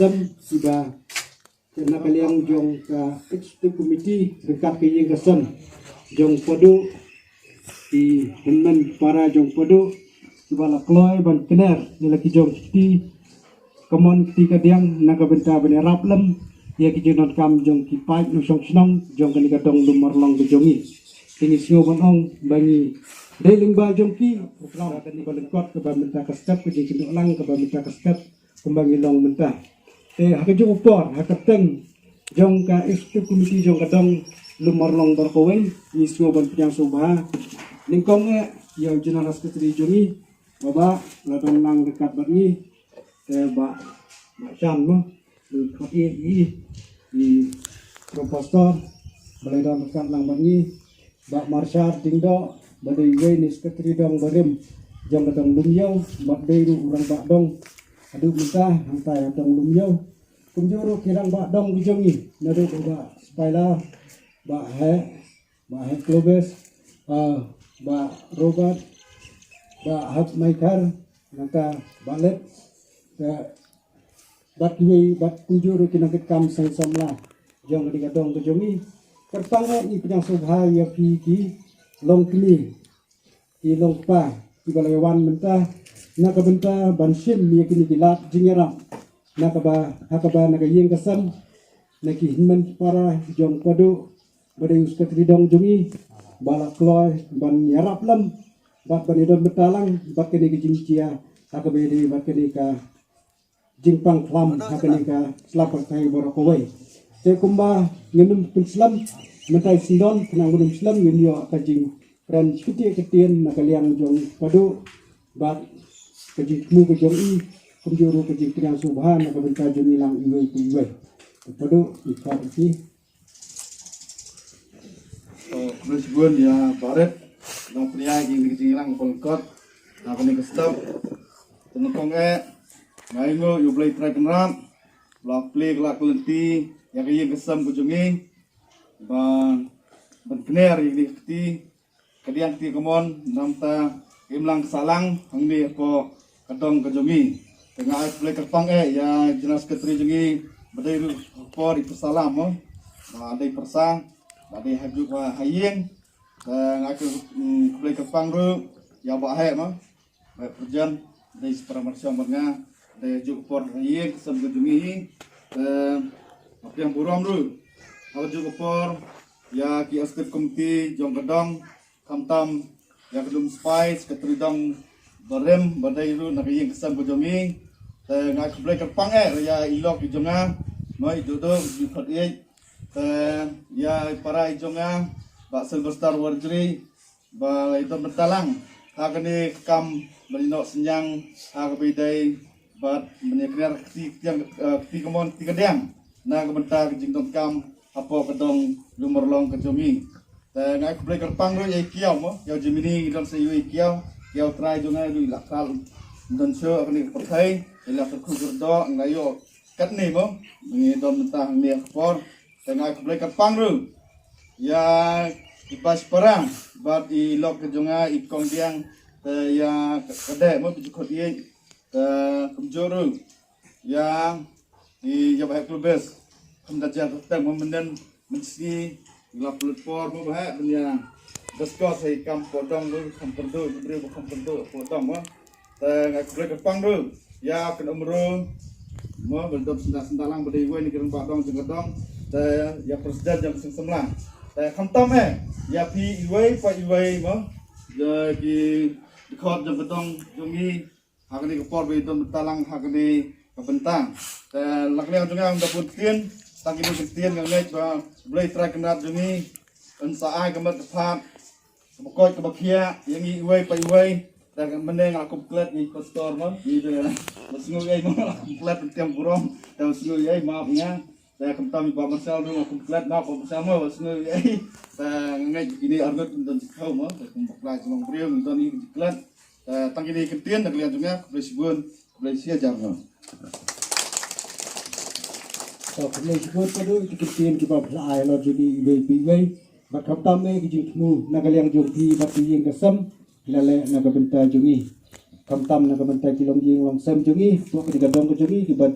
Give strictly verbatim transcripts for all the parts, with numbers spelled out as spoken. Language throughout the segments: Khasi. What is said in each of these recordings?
Sem, iba na ka liang jong ka executive committee ryngkat ka ïing ka sem jong Padu, i hynmen para jong Padu, iba la kloi ban kner ïa la ki jong ki kti kamon kti kadiang na ka bynta ban ïarap lem ïa ki jingdonkam jong ki paid nongshong shnong jong kane ka dong Lummarlong ka jong ngi. Te ngi sngew ban ong ba ngi dei lyngba jong ki program kane ba lyngkot kaba mynta ka step, ka jingkynduh lang kaba mynta ka step kumba ngi long mynta. Te ha kajuh ka por, ha ka kyrteng jong ka executive committee jong ka dong Lummarlong baroh kawei, ngi sngew ban pdiang sngewbha nyngkong eh ïa u general secretary jong ngi, ba ba la don lang ryngkat bad ngi, te ba, ba Shan mo, u khot i, i, i Professor, ba la don ryngkat lang bad ngi, ba Marshal Dingdoh, ba dei uwei na ki secretary dong barim jong ka dong Lumïew, ba dei ruh u rangbah dong haduh mynta hangta ïa dong Lumïew. Kumjuh ruh ki rangbah dong ki jong ngi, naduh ba Spaila, ba Heh, ba Heh Klobes, ah, ba Robert, ba Heh Maikhar, nangta ba Let, ka bad kiwei bad kumjuh ruh ki nongkitkam seng samla jong kane ka dong ka jong ngi. Kyrpang eh ngi pdiang sngewbha ïa phi ki longkmie, ki longkpa kiba la wan mynta na ka bynta ban shim ïa kine ki lad jingïarap na kaba, ha kaba na ka ïing ka sem, na ki hynmen para jong Padu, ba dei u secretary dong jong ngi, ba la kloi ban ïarap lem bad ban ïadon bynta lang bad kane ka jingjia ha kaba ïadei bad kane ka jingpang khlam ha kane ka sla pyrthei baroh kawei. Te kumba ngin ym pynslem, mynta i syndon, khnang ba ngin ym slem, ngin ïoh ka jingkren shi kyntien ktien na ka liang jong Padu bad ka jingthmu ka jong i, kumjuh ruh ka jingpdiang sngewbha na ka bynta jong ngi lang iwei pa iwei. Padu, i khot i. To, khublei shibun ïa Barit, long pynïaid ïa kine ki jingïalang ba lyngkot na kane ka step. Te nyngkong eh, nga ainguh ïa U Blei Trai Kynrad ba la plie ka lad ka lynti ïa ka ïing ka sem ka jong ngi, ba ban kner ïa kine ki kti kadiang kti kamon, namta ka imlang ka sahlang hangne hapoh ka dong ka jong ngi. Te nga ai khublei kyrpang eh ïa General Secretary jong ngi, ba dei ruh ha ka por i pyrsa lam mo, ba dei pyrsa, ba dei ha juk ha ïing. Te nga ai khublei kyrpang ruh ïa Bah Heh mo, Bah Heh Pyrjan, dei sa para marshong bad nga, dei ha juk ka por ha ïing ka sem ka jong ngi. Te nga pdiang burom ruh ha juk ka por ïa ki executive committee jong ka dong, khamtam ïa ka dum spy, secretary dong barim, ba dei ruh na ka ïing ka sem ka jong ngi. Te nga ai khublei kyrpang eh ïa i lok i jong nga, mo, i Dudu, i khot ïeit. Te ïa i para i jong nga, Bah Sylvester Warjri, ba la ïadon bynta lang ha kane ka kam ban ïehnoh synñiang ha kaba ïadei bad ban ïakynduh kti, kti, eh, kti kamon kti kadiang na ka bynta ka jingdonkam hapoh ka dong Lummarlong ka jong ngi. Te nga ai khublei kyrpang ruh ïa i Kiaw mo, Kiaw Jemini, ngi don sa iwei i Kiaw, Kiaw trai jong nga ruh i la kral don shuh ha kane ka pyrthei, i la kyrkhu kyrdoh, nga ïoh katne mo, ngi don mynta hangne ha ka por. Te nga ai khublei kyrpang ruh ïa i Bah Shipara bad i lok ka jong nga i Kong Diang, te ïa ka dei mo, ka jukut ïa, te kumjuh ruh ïa i, ïa Bah Heh Klubes. Kumta jia ka teng mo, mynnin mynsngi ngi la pynlut por mo Bah Heh ban ïa discuss ha i kam hapoh dong ruh, kham pynduh, i briew ba kham pynduh hapoh dong mo. Te nga ai khublei kyrpang ruh ïa Kong Umru mo, ba la don syndah syndah lang, ba dei iwei na ki rangbah dong jong ka dong. Te ïa president jong ka seng samla. Te khamtam eh ïa phi iwei pa iwei mo, ïa ki dkhot jong ka dong jong ngi ha kane ka por ba ïadon bynta lang ha kane ka bynta. Te la ka liang jong nga ym da bun ktien, tang kine ki ktien nga ngeit ba U Blei Trai Kynrad jong ngi un sa ai ka met ka phad kaba koit kaba khiah ïa ngi iwei pa iwei. Te mynne nga la kum klet ïa i pastor mo, i de, la sngew ïa i mo, la kum klet, pyntieng burom, te la sngew ïa i, map ïa nga. Te khamtam i Bah Marshal ruh la kum klet, map Bah Marshal mo, la sngew ïa i. Te nga ngeit kine arngut ym don jingkhew mo, te kum bakla jong briew ym don i jingklet. Te tang kine ki ktien na ka liang jong nga, khublei shibun, khublei shi hajar nguh. To, khublei shibun Padu, ki ktien kiba phi la ai halor jong ngi iwei pa iwei. Bad khamtam eh ki jingthmu na ka liang jong phi bad ka ïing ka sem, phi la leh na ka bynta jong ngi. Khamtam na ka bynta ki longïing longsem jong ngi, hapoh kane ka dong ka jong ngi, kiba,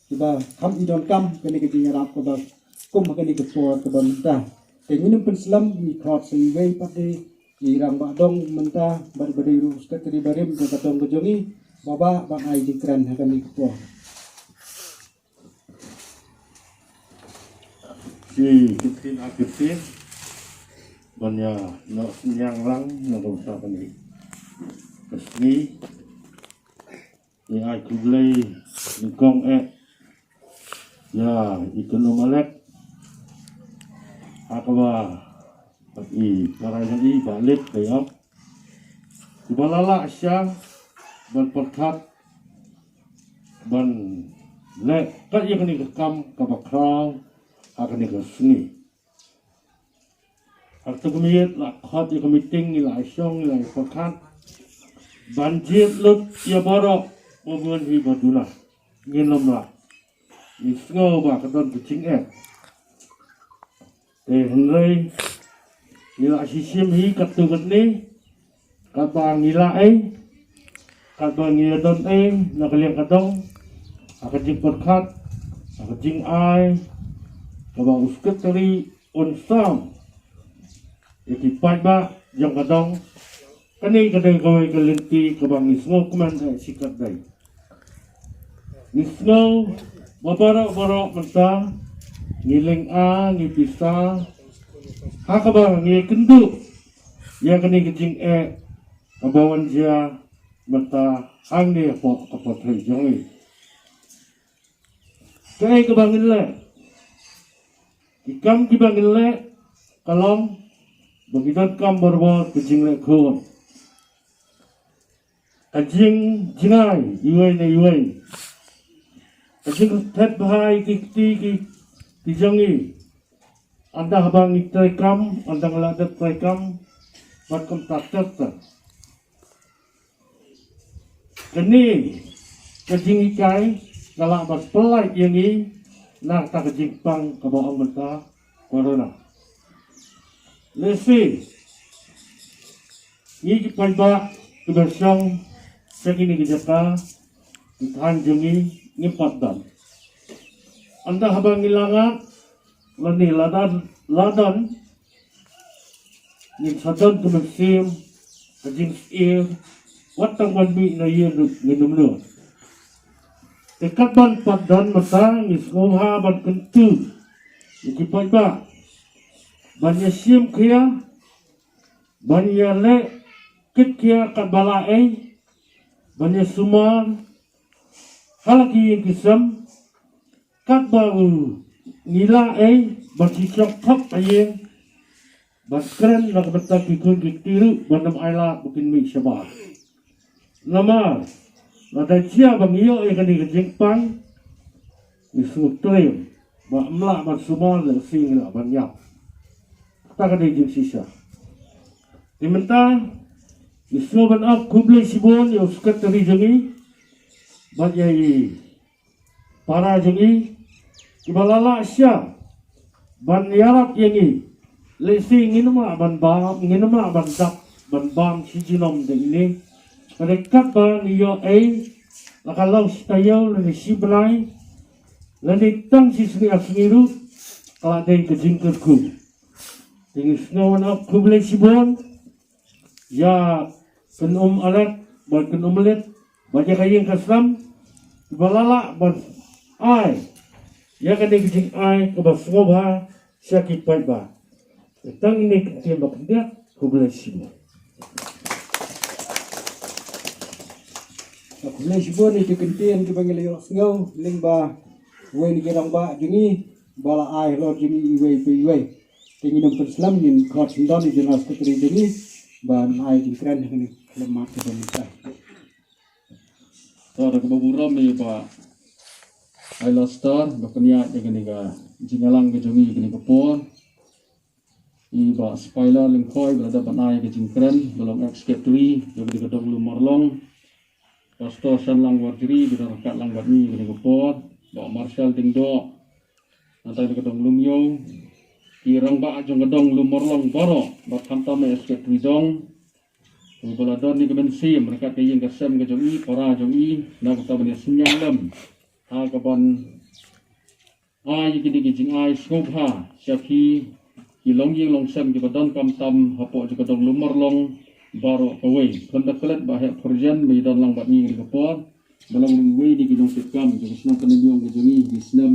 kiba kham i donkam kane ka jingïarap kaba kum ha kane ka por kaba mynta. Te ngin ym pynslem, ngi khot sa iwei pat de i rangbah dong mynta, bad ba dei ruh u sekretari barim jong ka dong ka jong ngi, ba, ba, ban ai jingkren ha kane ka por. Ki ktien, a ktien ban ïa noh synñiang lang na ka bynta kane ka sngi. Ngi ai khublei nyngkong eh ïa i kynum Alek, ha kaba i para jong i Bah Lip Dayok, kiba la lah sha ban pyrkhat ban leh kat ïa kane ka kam kaba khraw ha kane ka sngi. Ha kato ka miet la khot ïa ka meeting, ngi la ïa shong, ngi la ïa pyrkhat ban jied lut ïa baroh ba bun hi ba duna. Ngin ym lah, ngi sngew ba ka don ka jingeh. Te hynrei ngi la shisien hi katto katne, katba ngi lah ei, katba ngi ïa don ei na ka liang ka dong, ha ka jingpyrkhat, ha ka jingai kaba u sekretari un sam ïa ki paidbah jong ka dong. Kane ka dei kawei ka lynti kaba ngi sngewkmen eh shi katdei. Ngi sngew ba baroh baroh mynta ngi lynga, ngi pisa, ha kaba ngi kynduh ïa kane ka jingeh kaba wan jia mynta hangne hapoh ka pyrthei jong ngi. Kaei kaba ngin leh? Ki kam kiba ngin leh ka long ba ngi donkam barabor ka jingleh khun, ka jingjngai iwei na iwei, ka jingthet bha ïa ki kti ki, ki jong ngi. Ynda haba ngi trei kam, ynda ngi la dep trei kam, bad kumta ter ter. Kane ka jinghikai ka lah ban pyllait ïa ngi na kata ka jingpang kaba ong mynta corona. Lehse ngi ki paidbah kiba shong sha kine ki jaka, ki thaiñ jong ngi, ngim pat don. Ynda haba ngi la ngat lane la don, la don, ngin sa don ka mynsiem, ka jingsyier, wat tang ban mih na ïing ruh ngin ym nud. Te katba ngi pat don mynta, ngi sngewbha ban kyntu ïa ki paidbah ban ïa shim khia, ban ïa leh kit khia katba lah ei, ban ïa sumar ha la ki ïing ki sem, katba u ngi lah ei ban shu shong thok ha ïing, ban kren na ka bynta ki khun ki kti ruh ban ym ailad ba kin mih shabar. Namar lada jia ba ngi ïoh ïa kane ka jingpang, ngi sngewtriem ba ym lah ban sumar, lehse ngi lah ban ïap. Kata ka dei jingshisha. Te mynta ngi sngewbha ban ap khublei shibun ïa u sekretari jong ngi bad ïa i para jong ngi kiba la lah sha ban ïarap ïa ngi. Lehse ngin ym lah ban bam, ngin ym lah ban dap ban bam shi junom da ine. Hynrei katba ngi ïoh ei, la ka long shi taïew lane shi bnai lane tang shi sngi ar sngi ruh, ka la dei ka jingkyrkhu. Te ngi sngewbha ban ap khublei shibun ïa kynum Alek bad kynum Lip bad ïa ka ïing ka sem, kiba la lah ban ai ïa kane ka jingai kaba sngewbha sha ki paidbah. Te tang ine ki ktien ba khyndiat, khublei shibun. Khublei shibun ïa ki ktien kiba ngi la ïohsngew lyngba uwei na ki rangbah jong ngi ba la ai halor jong ngi iwei pa iwei. Te ngin ym pynslem, ngin khot sngewdon ïa u General Secretary jong ngi ban ai jingkren ha kane ka khyllipmat kaba mynta. To, da kaba burom ïa i Bah Ailaster ba pynïaid ïa kane ka jingïalang ka jong ngi ïa kane ka por. I Bah Spiler Lyngkhoi ba la dep ban ai ka jingkren, ba long ex secretary jong kane ka dong Lumorlong. Pastor Shanlang Warjri ba dang ryngkat lang bad ngi ïa kane ka por. Bah Marshal Diengdoh, nangta ïa ka dong Lumiew. Ki rangbah jong ka dong Lumorlong baroh, bad khamtam ïa i secretary dong. Uba la don ïa ka mynsiem ryngkat ka ïing ka sem ka jong i, para jong i, na ka bynta ban ïa synñiang lem ha ka ban ai ïa kine ki jingai sngewbha sha phi ki longïing longsem kiba donkam tam hapoh jong ka dong Lummarlong baroh kawei. Khlem da klet ba heh pyrjen ba ïadon lang bad ngi ha kane ka por, ba long ruh iwei na ki nongtrei kam jong ka shnong Pyndenjong ka jong ngi ha ki snem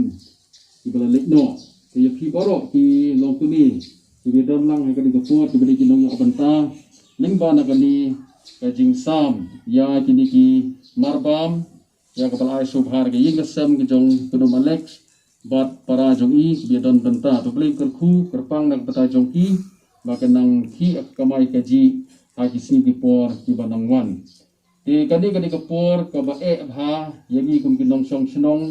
kiba la leit noh. Te ïa phi baroh ki longkmie kiba ïadon lang ha kane ka por, kiba dei ki nongïoh bynta lyngba na kane ka jingsam ïa kine ki marbam, ïa kaba la ai sngewbha da ka ïing ka sem ka jong Kynhun Alex bad para jong i kiba ïadon bynta. To U Blei un kyrkhu kyrpang na ka bynta jong ki, ba kin nang khih ïa ka kamai kajih ha ki sngi ki por kiba nang wan. Te kane ka dei ka por kaba eh bha ïa ngi kum ki nongshong shnong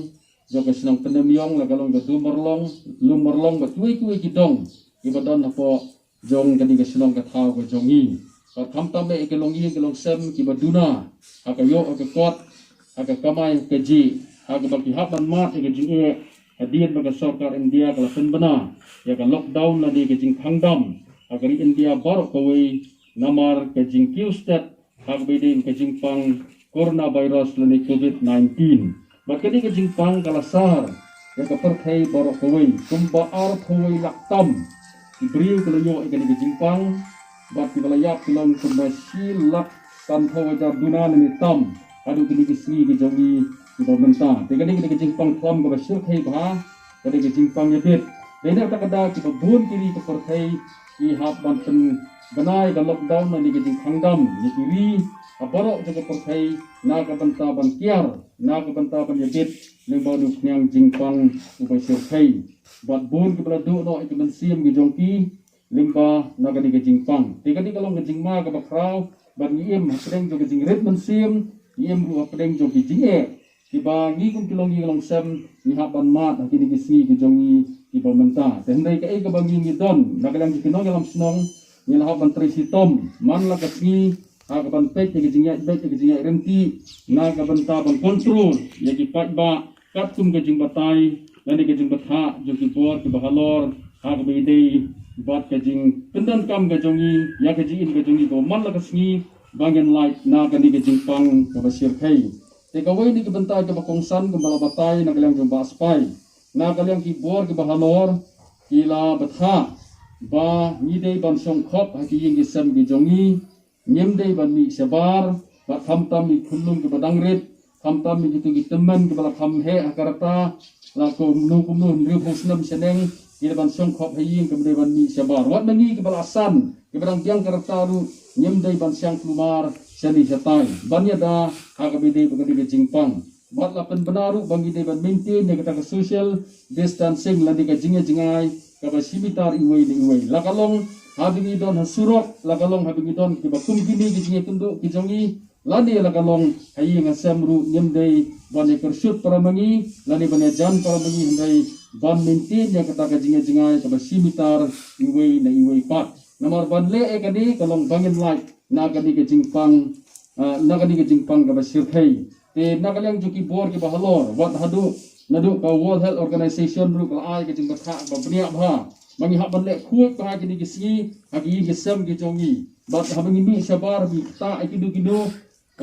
jong ka shnong Pyndenjong, la ka long ka Lummarlong, Lummarlong bad kiwei kiwei ki dong kiba don hapoh jong kane ka shnong ka thaw ka jong ngi. Bad khamtam eh ki longïing ki longsem kiba duna ha ka ïoh ha ka kot, ha ka kamai kajih, ha kaba ki hap ban mad ïa ka jingeh hadien ba ka sorkar India ka la pynbna ïa ka lockdown lane ka jingkhang dam ha ka ri India baroh kawei namar ka jingkiew stet ha kaba ïadei ka jingpang coronavirus lane covid nineteen. Bad kane ka jingpang ka la sar ïa ka pyrthei baroh kawei, kumba arphew wei lak tam ki briew ki la ïoh ïa kane ka jingpang, bad kiba la ïap ki long kumba shi lak sanphew hajar duna lane tam haduh kine ki sngi ki jong ngi kiba mynta. Te kane ka dei ka jingpang khlam kaba shyrkhei bha, ka dei ka jingpang ïabit. Dei na kata ka daw kiba bun ki ri ka pyrthei ki hap ban pynbna ïa ka lockdown lane ka jingkhang dam ïa ki ri ha baroh jong ka pyrthei na ka bynta ban kiar, na ka bynta ban ïabit lyngba une u khñiang jingpang uba shyrkhei. Bad bun kiba la duh noh ïa ki mynsiem ki jong ki lyngba na kane ka jingpang. Te kane ka long ka jingma kaba khraw, bad ngi im hapdeng jong ka jingrit mynsiem, ngi im ruh hapdeng jong ka jingeh kiba ngi kum ki longïing longsem ngi hap ban mad ha kine ki sngi ki jong ngi kiba mynta. Te hynrei kaei kaba ngi ngi don na ka liang jong ki nongïalam shnong, ngi la hap ban trei shitom man la ka sngi ha ka ban peit ïa ka jingïaid beit ïa ka jingïaid ryntih na ka bynta ban control ïa ki paidbah katkum ka jingbatai lane ka jingbthah jong ki bor kiba halor ha kaba ïadei bad ka jingpyndonkam ka jong ngi ïa ka jingim ka jong ngi kaba man la ka sngi ba ngin lait na kane ka jingpang kaba shyrkhei. Te kawei na ki bynta kiba kongsan kumba la batai na ka liang jong Bah Spy, na ka liang ki bor kiba halor ki la bthah ba ngi dei ban shong khop ha ki ïing ki sem ki jong ngi, ngim dei ban mih shabar, bad khamtam ïa ki khunlung kiba dang rit, khamtam ïa kito ki tymmen kiba la kham heh ha ka rta la kumno kumno hynriewphew snem shaneng, ki dei ban shong khop ha ïing, kim dei ban mih shabar. Wat ma ngi kiba la san kiba dang biang ka rta ruh ngim dei ban shang kulmar shane shatai ban ïada ha kaba ïadei bad kane ka jingpang. Bad la pynbna ruh ba ngi dei ban maintain ïa kata ka social distancing lane ka jingïajngai kaba shi mitar iwei na iwei, la ka long haba ngi don ha surok, la ka long haba ngi don kiba kum kine ki jingïakynduh ki jong ngi, lane la ka long ha ïing ha sem ruh ngim dei ban ïakyrsut para ma ngi lane ban ïajan para ma ngi, hynrei ban maintain ïa kata ka jingïajngai kaba shi mitar iwei na iwei pat. Namar ban leh ïa kane ka long ba ngin lait na kane ka jingpang, ah, na kane ka jingpang kaba shyrkhei. Te na ka liang jong ki bor kiba halor, wat haduh naduh ka World Health Organization ruh ka la ai ka jingbthah ba bniah bha ba ngi hap ban leh khuid bha kine ki sngi ha ki ïing ki sem ki jong ngi. Bad haba ngi mih shabar, ba ngi ktah ïa kino kino,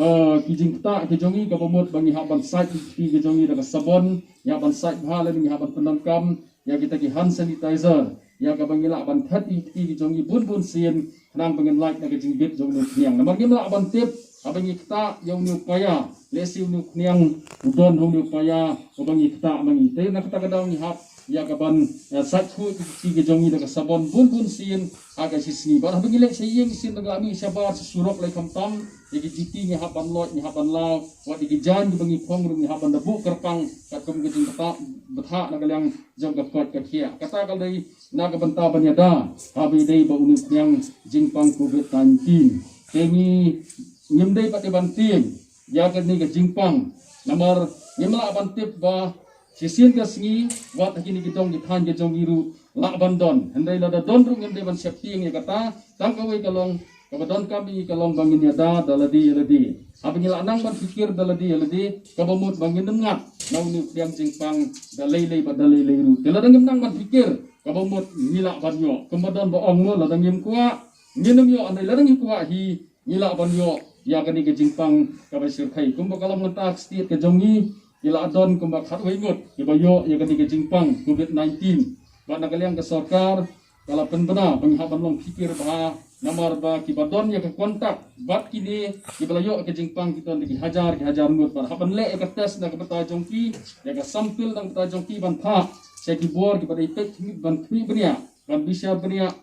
ah, ki jingktah ki jong ngi, kaba mut ba ngi hap ban sait ïa ki kti ki jong ngi da ka sabon, ngi hap ban sait bha, lane ngi hap ban pyndonkam ïa kita ki hand sanitizer ïa kaba ngi lah ban thet ïa ki kti ki jong ngi bun bun sien, khnang ba ngin lait na ka jingbit jong une u khñiang. Namar ngim lah ban tip haba ngi ktah ïa une u paia, lehse une u khñiang u don ha une u paia uba ngi ktah ma ngi. Te na kata ka daw ngi hap ïa ka ban, eh, sait khuid ïa ki kti ki jong ngi da ka sabon bun bun sien ha ka shi sngi. Bad haba ngi leit sha ïing sien, ba ngi lah mih shabar sha surok lei khamtam, ïa ki juti ngi hap ban loit, ngi hap ban law, wat ïa ki jaiñ kiba ngi phong ruh ngi hap ban da buh kyrpang katkum ka jingbthah, bthah na ka liang jong ka koit ka khiah. Kata ka dei na ka bynta ban ïada haba ïadei bad une u khñiang jingpang covid nineteen. Te ngi, ngim dei pat dei ban tieng ïa kane ka jingpang, namar ngim lah ban tip ba shisien ka sngi wat ha kine ki dong ki thaiñ ki jong ngi ruh lah ban don. Hynrei lada don ruh ngim dei ban sheptieng ïa kata. Tang kawei ka long, kaba donkam ïa ngi ka long ba ngin ïada da lade ïa lade. Haba ngi lah nang ban pyrkhat da lade ïa lade, kaba mut ba ngin ym ngat na une u khñiang jingpang da lei lei bad da lei lei ruh. Te lada ngim nang ban pyrkhat, kaba mut ngi lah ban ïoh. Kumba don ba ong mo, lada ngim kwah ngin ym ïoh, hynrei lada ngi kwah hi ngi lah ban ïoh ïa kane ka jingpang kaba shyrkhei. Kumba ka long mynta ka state ka jong ngi, ngi lah don kumba khatwei ngut kiba ïoh ïa kane ka jingpang covid nineteen. Bad na ka liang ka sorkar ka la pynbna ba ngi hap ban long phikir bha, namar ba kiba don ïa ka contact bad kine kiba la ïoh ïa ka jingpang ki don da ki hajar ki hajar ngut. Bad hap ban leh ïa ka test na ka bynta jong ki, ïa ka sample na ka bynta jong ki ban phah sha ki bor kiba dei peit khmih, ban khmih bniah, ban bishar bniah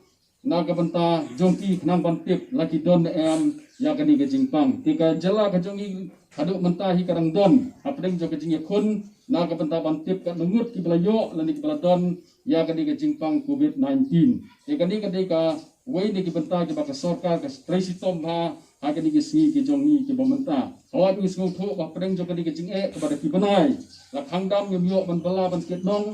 na ka bynta jong ki khnang ban tip la ki don ne em ïa kane ka jingpang. Te ka jylla ka jong ngi haduh mynta hi ka dang don hapdeng jong ka jingïakhun na ka bynta ban tip katno ngut kiba la ïoh lane kiba la don ïa kane ka jingpang covid nineteen. Te kane ka dei kawei na ki bynta kiba ka sorkar ka trei shitom bha ha kine ki sngi ki jong ngi kiba mynta. Hooid, ngi sngewthuh ba hapdeng jong kane ka jingeh kaba da ki bnai la khang dam, ngim ïoh ban bylla ban kit nong,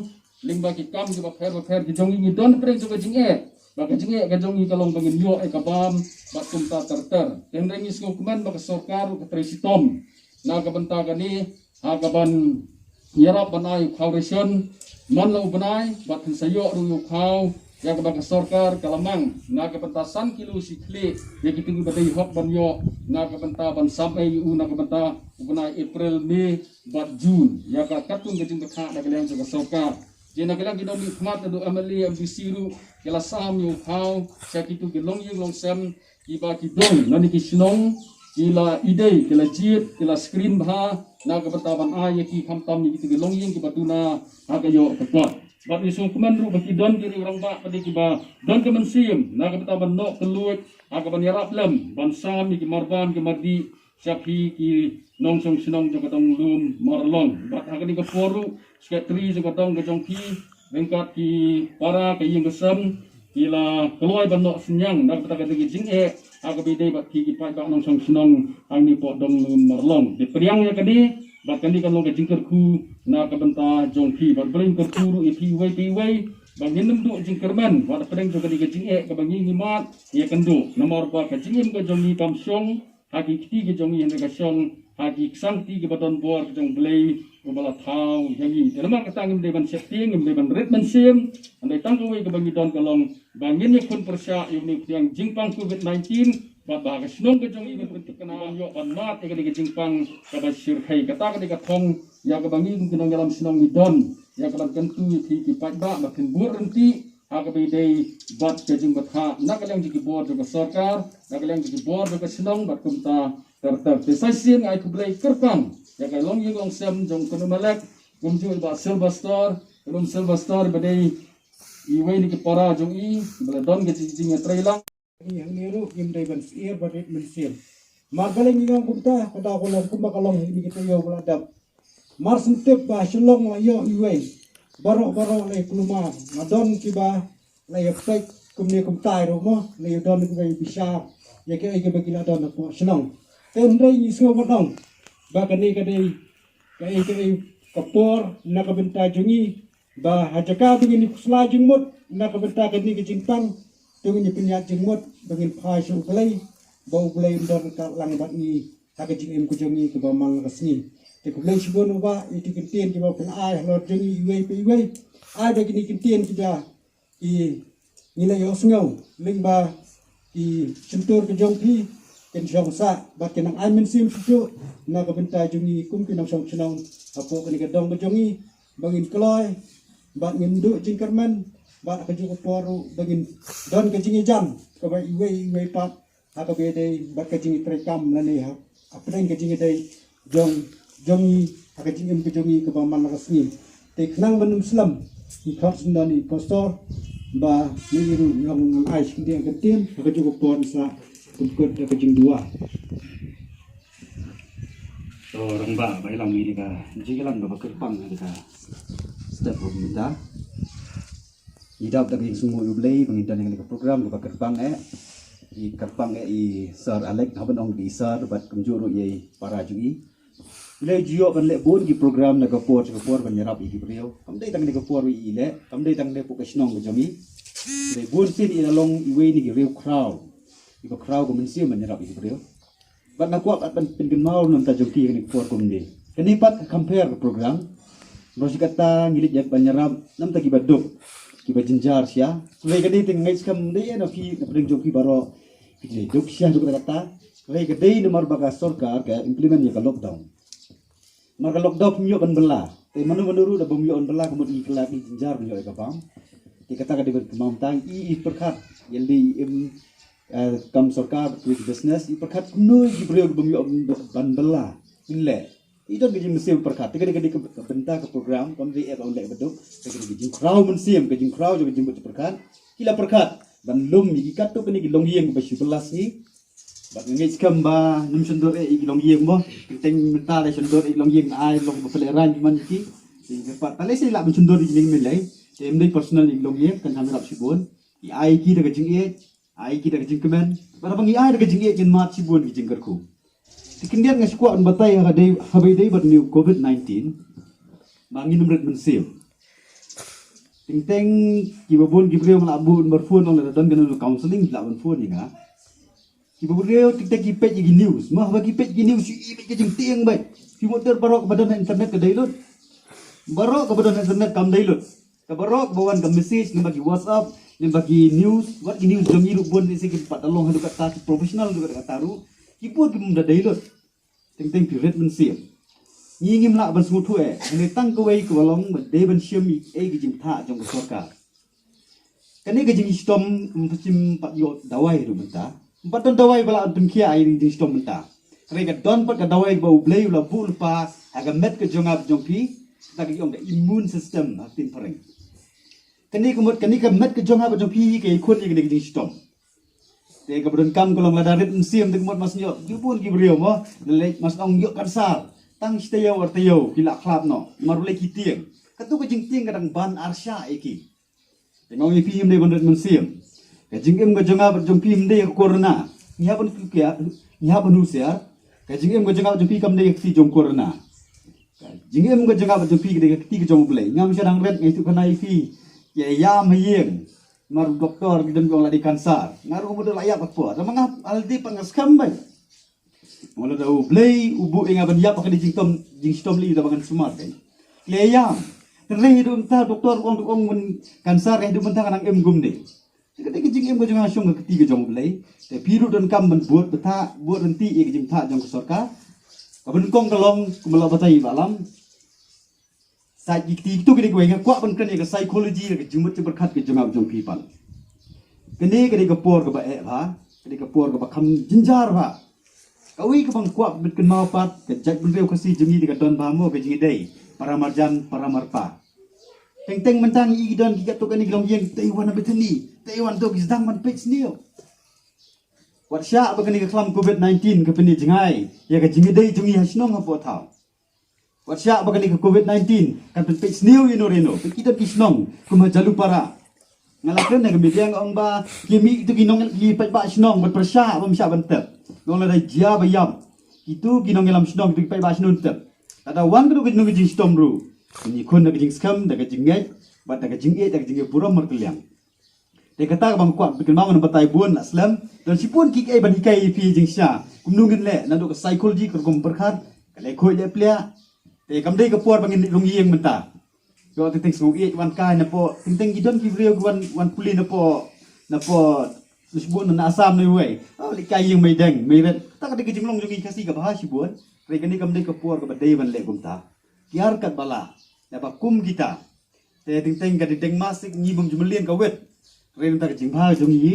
lyngba ki kam kiba pher bapher ki jong ngi, ngi don hapdeng jong ka jingeh. Ba ka jingeh ka jong ngi ka long ba ngin ïoh ïa ka bam bad kumta ter ter. Te hynrei ngi sngewkmen ba ka sorkar ka trei shitom na ka bynta kane, ha kaban ïarap ban ai u khaw ration man la u bnai, bad phin sa ïoh ruh ïa u khaw ïa kaba ka sorkar ka la mang na ka bynta san kilo shi khlieh ïa kito kiba dei hok ban ïoh na ka bynta ban sam ei ïa u na ka bynta u bnai April, May bad June. Ïa ka katkum ka jingbatai na ka liang jong ka sorkar. Te na ka liang ki nongmihkhmat naduh M L A, M D C ruh ki la sam ïa u khaw sha kito ki longïing longsem kiba ki don lane ki shnong, ki la ïadei, ki la jied, ki la screen bha na ka bynta ban ai ïa ki, khamtam ïa kito ki longïing kiba duna ha ka ïoh ka kot. Bad ngi sngewkmen ruh ba ki don ki riew rangbah pat kiba don ka mynsiem na ka bynta ban noh kylluid ha kaban ïarap lem ban sam ïa ki marbam ki mardih sha phi ki nongshong shnong jong ka dong lum Marlong. Bad ha kane ka por ruh, secretary jong ka dong ka jong phi ryngkat ki para ka ïing ka sem ki la kloi ban noh synñiang na ka bynta kane ka jingeh ha kaba ïadei bad phi ki paidbah nongshong shnong hangne hapoh dong lum Marlong. Te pdiang ïa kane, bad kane kan long ka jingkyrkhu na ka bynta jong phi. Bad U Blei un kyrkhu ruh ïa phi iwei pa iwei ba ngin ym duh jingkyrmen wat hapdeng jong kane ka jingeh kaba ngi ngi mad ïakynduh, namar ba ka jingim ka jong ngi kam shong ha ki kti ki jong ngi, hynrei ka shong ha ki ksang kti kiba don bor ki jong U Blei uba la thaw ïa ngi. Te namar kata ngim dei ban sheptieng, ngim dei ban rit mynsiem. Hynrei tang kawei kaba ngi don ka long ba ngin ïakhun pyrshah ïa une u pdiang jingpang covid nineteen, bad ba ha ka shnong ka jong ngi ngin pynthikna ban ïoh ban mad ïa kane ka jingpang kaba shyrkhei. Kata ka dei ka thong ïa kaba ngi kum ki nongïalam shnong ngi don ïa kaban kyntu ïa phi ki paidbah ba phin bud ryntih ha kaba ïadei bad ka jingbatai na ka liang jong ki bor jong ka sorkar, na ka liang jong ki bor jong ka shnong bad kumta ter ter. Te sa shisien nga ai khublei kyrpang ïa ka longïing longsem jong u khynnah Malek, kumjuh i Bah Sylvester, khynnah Sylvester ba dei iwei na ki para jong i ba la don ka jing, jingïatreilang. Ngi hangne ruh ngim dei ban syier ban rit mynsiem. Mar balei ngi ong kumta, ka daw ka long kumba ka long ha kine ki taïew ba la dep. Mar shen tip ba ha Shillong la ïoh iwei, baroh baroh la ïa kulmar. La don kiba la ïa peit kumne kumtai ruh mo, la ïa don kiba ïa bishar ïa kaei kaba ki la don hapoh shnong. Te hynrei ngi sngew ban ong ba kane ka dei kaei kaei ka por na ka bynta jong ngi, ba ha jaka ba ngin ïa khuslai jingmut na ka bynta kane ka jingpang, to ngin ïa pynïaid jingmut ba ngin phai sha U Blei, ba U Blei un don ryngkat lang bad ngi ha ka jingim ka jong ngi kaba man la ka sngi. Te khublei shibun u Bah ïa ki kyntien kiba phin ai halor jong ngi iwei pa iwei. Ai ba kine ki kyntien kiba i ngi la ïohsngew lyngba ki shyntur ki jong phi, kin shong sah bad kin nang ai mynsiem shuh shuh na ka bynta jong ngi kum ki nongshong shnong hapoh kane ka dong ka jong ngi, ba ngin kloi bad ngin duh jingkyrmen, bad ha kajuh ka por ruh ba ngin don ka jingïajan kaba iwei iwei pat ha kaba ïadei bad ka jingïatreikam lane ha, hapdeng ka jingïadei jong, jong ngi ha ka jingim ka jong ngi kaba man la ka sngi. Te khnang ban ym slem, ngi khot sngewbha ïa i pastor ba ngi ruh ngan ai shi kyntien kyntien ha kajuh ka por, sa pynkut da ka jingduwai. To, rangbah, ba i long ïa ka jingïalang kaba kyrpang ïa ka step of mita. Ngi dap da ka jingsngewnguh ïa U Blei ba ngi don ïa ka program kaba kyrpang eh. I kyrpang eh i Sir Alex, haba ong i Sir bad kumjuh ruh ïa i para jong i. Lei ju ïoh ban leh bun ki program na ka por sha ka por ban ïarap ïa ki briew. Kam dei tang na ka por ïa i leh, kam dei tang na ka por ka shnong ka jong i. Lei bun sien i la long iwei na ki riew khraw, iba khraw ka mynsiem ban ïarap ïa ki briew. Bad nga kwah pat ban pynkynmaw na ka bynta jong ki kane ka por kumne. Kane pat ka compare ka program. Baroh shi katta ngi leit ïa ban ïarap na ka bynta kiba duk, kiba jynjar sha. Lei kane te nga ngeit skhem dei na phi na pdeng jong phi baroh phi duk sha duk katta katta. Hei ka dei namar ba ka sorkar ka implement ïa ka lockdown. Namar ka lockdown ym ïoh ban bylla. Te mano mano ruh da bym ïoh ban bylla ka mut ngi kylla ki jynjar ban ïoh ïa ka bam. Te kata ka dei ban kynmaw mynta i i pyrkhat ïa lei im kam sorkar ki business i pyrkhat kumno ki briew bym ïoh ban bylla. Kin leh. I don ka jingmynsiem pyrkhat te ka dei ka dei ka bynta ka program kam dei ek on leh baduk te ka dei ka jingkhraw mynsiem ka jingkhraw jong ka jingmut pyrkhat. Ki la pyrkhat ban lum ïa ki katto kane ki longïing ba shu bylla sngi. Bad nga ngeit skhem ba ngim shon dor eh ïa ki longïing mo. Teng mynta la shon dor ïa ki longïing ai long ba pynlehrain ki man ki. Te ka pat ta lei sei lah ban shon dor ïa ki ning mynlei. Te ym dei personal ïa ki longïing kan ham rap shibun. Ïa ai ki da ka jingïeit, ai ki da ka jingkmen. Bad haba ngi ai da ka jingïeit ngin mad shibun ki jingkyrkhu. Te khyndiat nga shu kwah ban batai ha ka dei haba ïadei bad une u covid nineteen. Ba ngin ym rit mynsiem. Teng teng kiba bun ki briew nga la buh number phone long lada don kano kano counselling ki lah ban phone ïa nga. Kiba briew teng teng ki peit ïa ki news. Mo haba ki peit ïa ki news shu i beit ka jingtieng beit. Phi mut ter baroh kaba don ha internet ka dei lut. Baroh kaba don ha internet kam dei lut. Ka baroh kaba wan ka message lyngba ki WhatsApp, lyngba ki news, wat ki news jong ngi ruh bun lehse kim pat da long haduh katta ki professional haduh katta ruh. Ki bun kim da dei lut. Teng teng phi rit mynsiem. Ngi ngim lah ban sngewthuh eh, hynrei tang kawei kaba long ba dei ban shim ïa ei ka jingthoh jong ka sorkar. Kane ka jingshitom ym pat ïoh dawai ruh mynta. Ym pat don dawai ba lah ban pynkhia ïa ka jingshitom mynta. Hynrei ka don pat ka dawai ba U Blei u la buh lypa ha ka met ka jong nga bad jong phi. Kata ka ong ka immune system ha ktien phareng. Kane ka mut kane ka met ka jong nga bad jong phi ka ïakhun ïa kane ka jingshitom. Te kaba donkam ka long lada rit mynsiem te ka mut mas ïoh ki bun ki briew mo. Lada leit mas ong ïoh kansar tang shi taïew ar taïew ki la khlad noh. Mar u leit ki tieng. Kato ka jingtieng ka dang ban arshah ïa ki. Te nga ong ïa phi ym dei ban rit mynsiem. Ka jingim ka jong nga bad jong phi ym dei ka corona. Ngi hap ban husiar, ngi hap ban husiar. Ka jingim ka jong nga bad jong phi kam dei ka kti jong corona. Ka jingim ka jong nga bad jong phi ka dei ka kti ka jong U Blei. Ngam shah dang rit nga ïathuh khana ïa phi. Ïa ïam ha ïing. Mar u doktor ki don ki ong la dei kansar. Nga ruh ka mut la ïap ka por. Tangba nga ha lade pat nga skhem beit. Nga lada U Blei u buh ïa nga ban ïap ha kane ka jingtom jingshitom lei da ba ngan sumar beit. Leh ïam. Hynrei haduh mynta doktor u ong u ong ban kansar haduh mynta ka nang im kumne. Te ka dei ka jingim ka jong nga shong ka kti ka jong U Blei. Te phi ruh donkam ban bud btah bud rynti ïa ka jingthoh jong ka sorkar. Kaba nyngkong ka long kumba la batai ba lam. Sa ki kti kito ki dei kiwei nga kwah ban kren ïa ka psychology ïa ka jingmut jingpyrkhat ka jong nga jong phi pat. Kane ka dei ka por kaba eh bha, ka dei ka por kaba kham jynjar bha. Kawei kaba nga kwah ban kynmaw pat ka jaitbynriew Khasi jong ngi dei ka don bha mo ka jingïadei para marjan para marpa. Teng teng mynta ngi i ki don ki katto katne ki longïing tei wan na Bethany, tei wan to ki sdang ban peit sniew. Wat shah ba kane ka khlam covid nineteen ka pynïajngai ïa ka jingïadei jong ngi ha shnong hapoh thaw. Wat shah ba kane ka covid nineteen kan pynpeit sniew ïa no ïa no. Peit ki don ki shnong kum ha Jalupara. Nga la kren ha ka media nga ong ba ki mih kito ki nong ki paidbah shnong ban pyrshah bym shah ban tep. Nga ong lada jia ba ïap kito ki nongïalam shnong kito ki paidbah shnong tep. Lada wan kano kano ka jingshitom ruh, ngi khun da ka jingskhem, da ka jingngeit bad da ka jingïeit, da ka jingïeit burom markylliang. Te kata kaba nga kwah ban kynmaw, ngan batai bun la slem. Don shibun kiei ban hikai ïa phi jingshisha kumno ngin leh naduh ka psychology ka rukom pyrkhat, ka leh khuid leh pliah. Te kam dei ka por ba ngin leit rung ïing mynta. Ïoh teng teng sngew ïeit wan kai napoh, teng teng ki don ki briew ki wan, wan pule napoh, napoh shibun na Assam na uwei. Oh, leit kai ïing mei deng mei ret. Kata ka dei ka jinglong jong ngi Khasi kaba ha shibun. Hynrei kane kam dei ka por kaba dei ban leh kumta. Kiar katba lah. Naba kum kita. Te teng teng ka dei deng masik ngi bym ju mlien ka wit. Hynrei nangta ka jingbha jong ngi,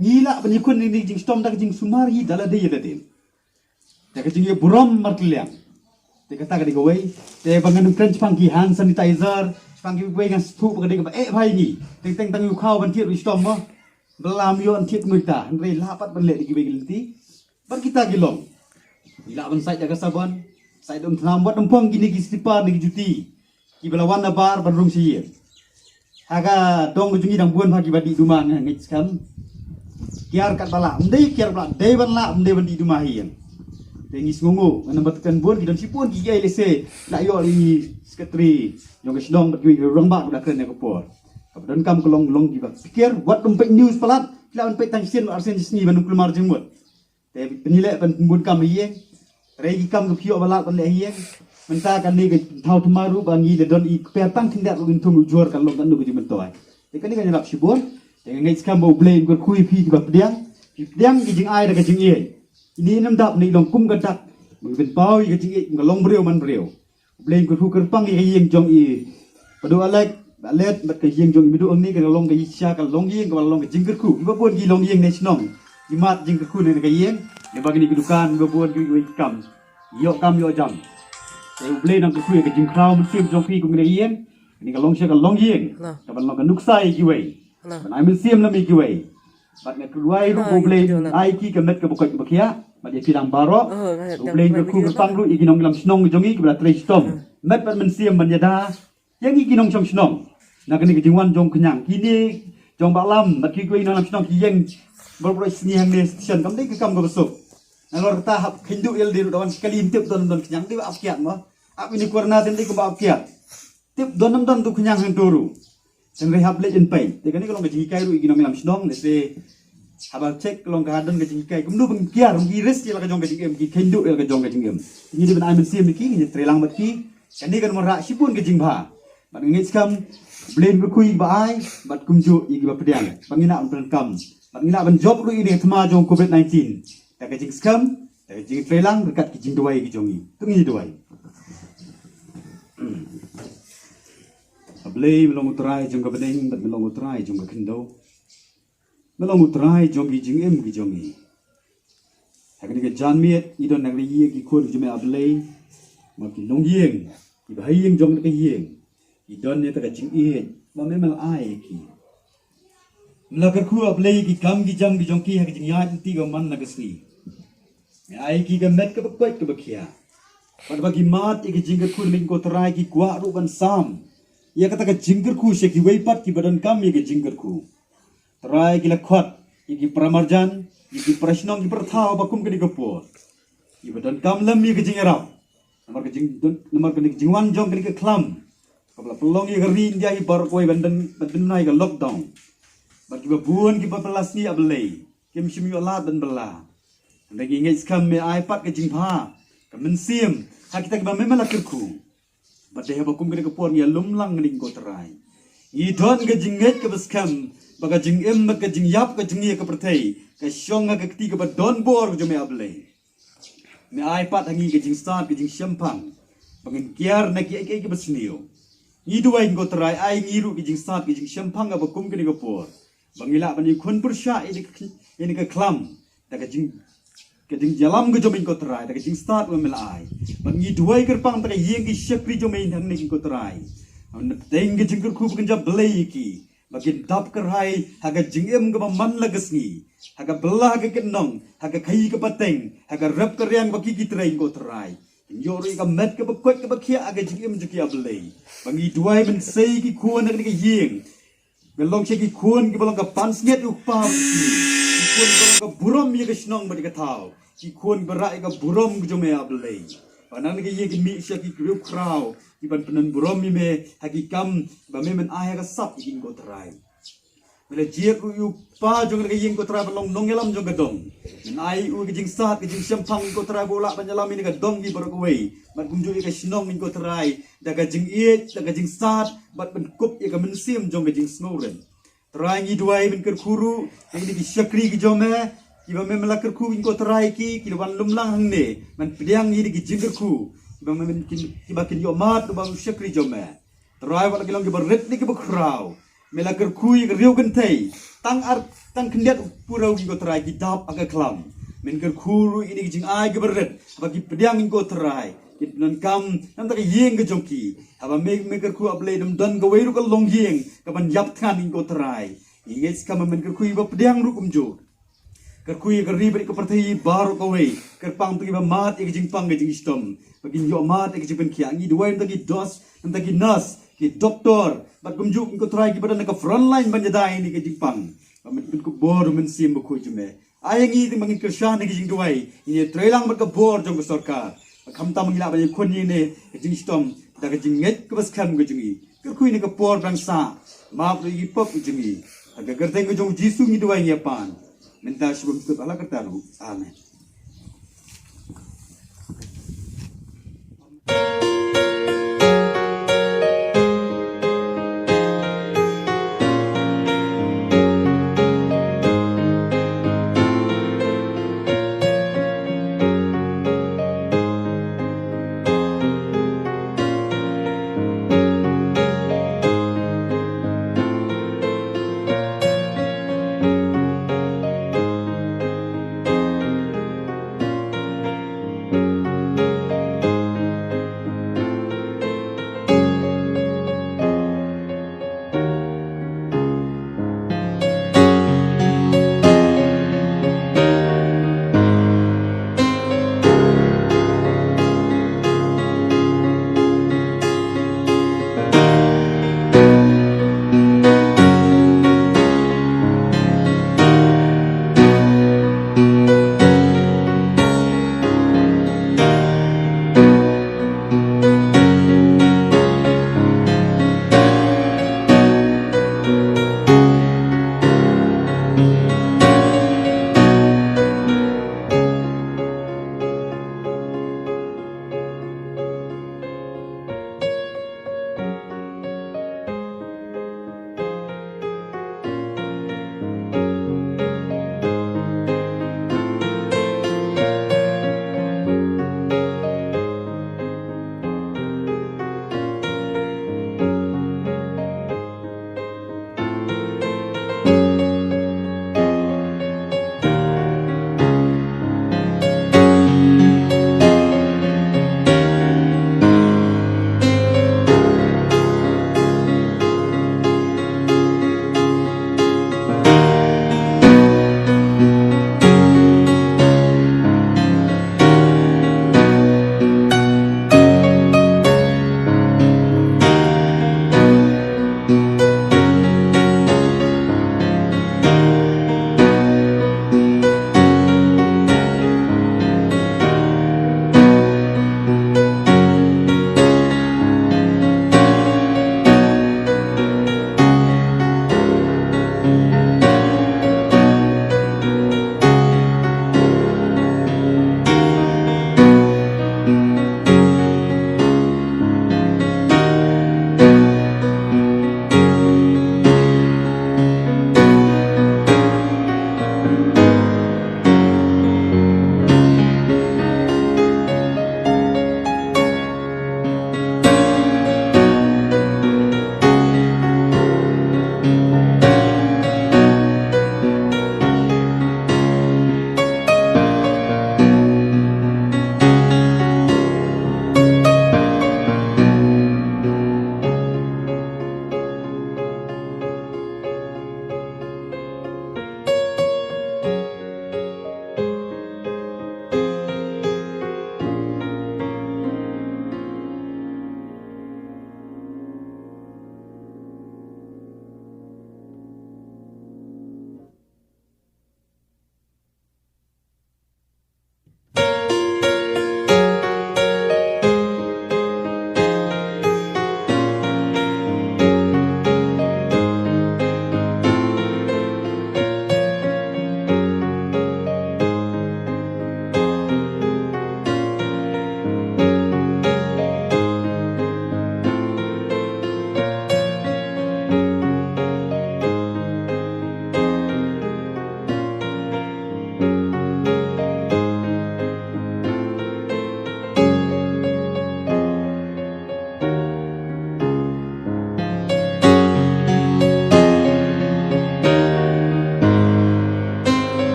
ngi lah ban ïakhun ïa kane ka jingshitom da ka jingsumar hi da lade ïa lade. Da ka jingïaburom markylliang. Te kata ka dei kawei. Te ba ngan ym kren shaphang ki hand sanitizer, shaphang kiwei ngan sngewthuh ba ka dei kaba eh bha ïa ngi. Teng teng tang ïa u khaw ban thied u shitom mo. Ba lam ïoh thied ngoi ta, hynrei lah pat ban leh da kiwei ki lynti. Bad kita ki long, ngi lah ban sait da ka sabon, sait da umthnam, wat ym phong kine ki slipper ne ki juti kiba la wan na bar ban rung sha ïing. Ha ka dong ka jong ngi dang bun bha kiba dih duma, nga ngeit skhem. Kiar katba lah, ym dei kiar ba lah, dei ban lah, ym dei ban dih duma ha ïing. Te ngi sngewnguh, nga namar tang bun ki don shibun ki ïai lehse la ïoh ïa i secretary jong ka shnong bad kiwei ki rangbah kiba la kren ïa ka por. Kaba donkam ka long, long kiba pyrkhat, wat ym peit news palat, ki lah ban peit tang shisien bad arsien shi sngi ban ym kulmar jingmut. Te pynleh ban bun kam ha ïing. Hynrei ki kam ki phi ïoh ba lad ban leh ha ïing. Mynta kane ka thaw thymmai ruh ba ngi da don i kper tang khyndiat ruh ngin thung ujor kan long katno ka jingmyntoi. Te kane ka ngi lap shibun. Te nga ngeit skhem ba U Blei un kyrkhu ïa phi kiba pdiang. Phi pdiang ki jingai da ka jingïeit. Ine i nam dap ne i long kum ka dak ba ngi pynpaw ïa ka jingïeit kum ka long briew man briew. U Blei un kyrkhu kyrpang ïa ka ïing jong i Bah Duh Alek, Bah Let, bad ka ïing jong i Bah Duh hangne ka long ka ïing sha ka long ïing kaba long ka jingkyrkhu. Kiba bun ki long ïing ne shnong ki mad jingkyrkhu ne ka ïing. Ne ba kine ki dukan kiba bun kiwei kiwei ki kam, ïoh kam ïoh jam. Te U Blei un kyrkhu ïa ka jingkhraw mynsiem jong ki kum kine ïing. Kane ka long sha ka long ïing kaban long ka nuksa ïa kiwei, ban ai mynsiem lem ïa kiwei. Bad nga kyrduwai ruh ba U Blei un ai ki ka met kaba koit kaba khiah bad ïa phi lang baroh. U Blei un kyrkhu kyrpang ruh ïa ki nongïalam shnong jong ngi kiba la trei shitom met bad mynsiem ban ïada ïa ngi ki nongshong shnong na kane ka jingwan jong khñiang. Kine jong Bah Lam bad kiwei ki nongïalam shnong ki ïeng baroh baroh sngi hangne station kam dei ka kam kaba suk. Nalor kata hap khynduh ïa lade ruh da wan shi kali, ym tip don ym don khñiang, dei ba ap kiad mo. Ap ine corona te dei kumba ap kiad. Tip don ym don tu khñiang hangto ruh. Hynrei hap leit yn peit. Te kane ka long ka jinghikai ruh ïa ki nongïalam shnong, lehse haba check ka long ka don ka jinghikai kumno ban kiar, ki risk ïa la ka jong ka jingim, ki khynduh ïa la ka jong ka jingim. Ngi dei ban ai mynsiem ïa ki, ngi trei lang bad ki. Kane kan wanrah shibun ka jingbha. Bad nga ngeit skhem U Blei un kyrkhu ïa kiba ai bad kumjuh ïa kiba pdiang ba ngin lah ban pyndonkam bad ngin lah ban jop ruh ïa kane ka thma jong Covid nineteen da ka jingskhem, da ka jingtrei lang ryngkat ki jingduwai ki jong ngi. To ngin ïa duwai. A Blei, me long U Trai jong ka bneng bad me long U Trai jong ka khyndew. Me long U Trai jong ki jingim ki jong ngi. Ha kane ka janmiet ngi don na ka ïing ki khun ki jong me A Blei, ma ki nongïing, kiba ha ïing jong ka ïing, ki don ïa ka jingïeit ba me la ai ïa ki. Me la kyrkhu A Blei ïa ki kam ki jam ki jong ki ha ka jingïaid lynti kaba man la ka sngi. Me ai ïa ki ka met kaba koit kaba khiah. Bad ba ki mad ïa ka jingkyrkhu, me ko Trai, ki kwah ruh ban sam ïa kata ka jingkyrkhu sha kiwei pat kiba donkam ïa ka jingkyrkhu. Trai, ki la khot ïa ki para marjan, ïa ki para shnong, ki para thaw ba kum kane ka por kiba donkam lem ïa ka jingïarap. Namar ka jing, namar kane ka jingwan jong kane ka khlam kaba la pynlong ïa ka ri India hi baroh kawei ban dun, ban duna ïa ka lockdown. Bad kiba bun kiba bylla sngi A Blei kim shym ïoh lad ban bylla. Hynrei ngi ngeit skhem me ai pat ka jingbha, ka mynsiem ha kita kiba me la kyrkhu. Bad dei haba kum kane ka por ngi ïalum lang kane ko Trai, ngi don ka jingngeit kaba skhem ba ka jingim bad ka jingïap ka jong ngi ha ka pyrthei ka shong ha ka kti kaba don bor ka jong me A Blei. Me ai pat ha ngi ka jingstad ka jingshemphang ba ngin kiar na kiei kiei kiba sniew. Ngi duwai ko Trai, ai ngi ruh ka jingstad ka jingshemphang kaba kum kane ka por ba ngi lah ban ïakhun pyrshah ïa kane ka khlam da ka jing, ka jingïalam ka jong me ko Trai, da ka jingstad ba me la ai. Bad ngi duwai kyrpang da ka ïing ki shakri jong me hangne ko Trai. Ban pdiang ka jingkyrkhu ba kan jop Blei ïa ki ba kin dap kyrhai ha ka jingim kaba man la ka sngi, ha ka bylla ha ka kyndong, ha ka khaii ka pateng, ha ka rep ka riang ba ki ki trei ko Trai. Kin ïoh ruh ïa ka met kaba koit kaba khiah ha ka jingim jong ki A Blei. Ba ngi duwai ban sei ki khun ha kane ka ïing, ka long sha ki khun kiba long ka pansngiat u kpa, ki khun kiba long ka burom ïa ka shnong bad ka thaw, ki khun ba rah ïa ka burom ka jong me A Blei. Ba na kane ka ïing kin mih sha ki briew khraw kiban pynburom ïa me ha ki kam ba me men ai ha ka sap ïa ki ko Trai. Me la jied ruh ïa u kpa jong ka ïing ko Trai ban long nongïalam jong ka dong. Men ai u ka jingstad ka jingshemphang ko Trai ba u lah ban ïalam ïa ka dong ki baroh kawei bad kumjuh ïa ka shnong ko Trai da ka jingïeit, da ka jingstad bad ban kup ïa ka mynsiem jong ka jingsngewrit. Trai ngi duwai ban kyrkhu ruh ïa ki shakri ki jong me kiba me la kyrkhu ko Trai, ki ki la wan lum lang hangne ban pdiang ïa ki jingkyrkhu kiba me kin, kiba kin ïoh mad ba u shakri jong me. Trai wat la ki long kiba rit ne kiba khraw, me la kyrkhu ïa ka riew kynthei tang ar tang khyndiat u pura u ko Trai ki dap ha ka khlam. Men kyrkhu ruh ïa ki jingai kiba rit ba ki pdiang ko Trai kin pyndonkam na kata ka ïing ka jong ki. Haba me, me kyrkhu A Blei dum don kawei ruh ka longïing kaban ïap thngan ko Trai. Ngi ngeit skhem ba men kyrkhu ïa ba pdiang ruh kumjuh. Kyrkhu ïa ka ri bad ka pyrthei baroh kawei, kyrpang ïa kiba mad ïa ka jingpang ka jingshitom ba kin ïoh mad ïa ka jingpynkhiah. Ngi duwai na kata ki dos, na kata ki nurse, ki doktor bad kumjuh ko Trai kiba don ha ka front line ban ïada ïa ka jingpang. Ba men pynkup bor mynsiem bakhuid jong me. Ai ngi te ba ngin kyrshan ïa ka jingduwai, ngin ïatrei lang bad ka bor jong ka sorkar. Ba khamtam ngi lah ban ïakhun ïa ka jingshitom da ka jingngeit kaba skhem ka jong ngi. Kyrkhu ïa ka por dang sah, map ruh ïa ki pop ka jong ngi. Ha ka kyrteng ka jong u Jisu ngi duwai ngi ïapan. Mynta shibun kyrteng Allah kata ruh. Amen.